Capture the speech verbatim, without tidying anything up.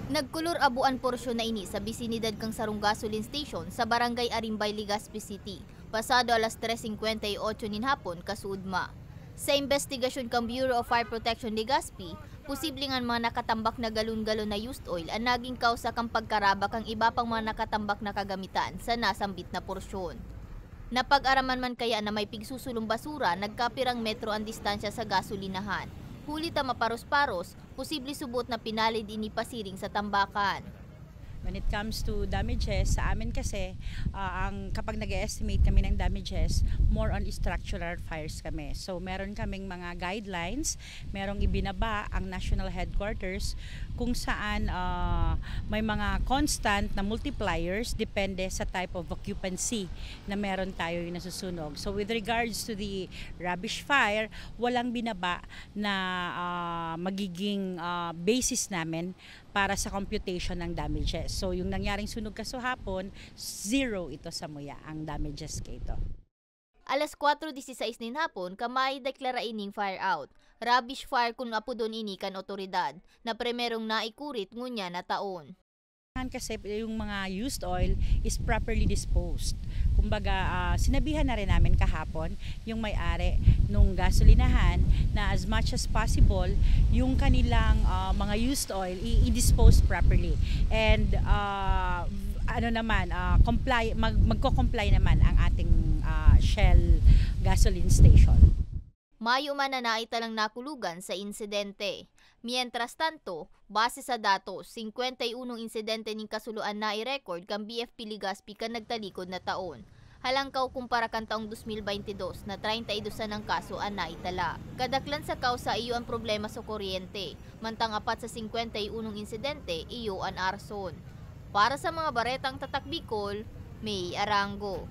Nagkolor-abo an porsyon na ini sa bisinidad kan sarong gasoline station sa Barangay Arimbay, Legazpi City, pasado alas tres singkwenta y otso nin hapon kasuodma. Sa imbestigasyon kan Bureau of Fire Protection Legazpi, posible nga an mga nakatambak na galon-galon na used oil an naging kawsa kan pagkaraba kan iba pang mga nakatambak na kagamitan sa nasambit na porsyon. Napag-araman man kaya na may pigsusulong basura nagkapirang metro an distansya sa gasolinahan, huli ta maparos-paros, posible subot na pinalid ini pasiring sa tambakan. When it comes to damages, sa amin kasi, ah, ang, kapag nag-estimate kami ng damages, more on structural fires kami. So, meron kaming mga guidelines, merong ibinaba ang National Headquarters kung saan, ah, may mga constant na multipliers depende sa type of occupancy na meron tayo yung nasusunog. So, with regards to the rubbish fire, walang binaba na, ah, magiging, ah, basis namin para sa computation ng damages. So, yung nangyaring sunog kasahapon, zero ito sa MOYA, ang damages kaito. Alas kwatro disisais nin hapon ka maideklara ining fire out, rubbish fire kun apodon ini kan otoridad, na primerong naikurit ngunyan na taon. Kailangan kasi yung mga used oil is properly disposed. Kumbaga, ah, sinabihan na rin namin kahapon yung may-ari nung gasolinahan na as much as possible, yung kanilang, ah, mga used oil, i- i-dispose properly. And, ah, ano naman, ah, comply, mag- magko-comply naman ang ating, ah, Shell gasoline station. Mayo man na naitalang nakulugan sa insidente. Mientras tanto, base sa datos, singkwenta y unong insidente nin kasuloan na i-record kan B F P Legazpi kan nagtalikod na taon. Halangkaw kumpara kan taong dos mil baynte dos na treinta y dos an kaso an naitala. Kadaklan sa kawsa iyo an problema sa kuryente, mantang apat sa singkwenta y unong insidente iyo an arson. Para sa mga baretang Tatak Bicol, May Arango.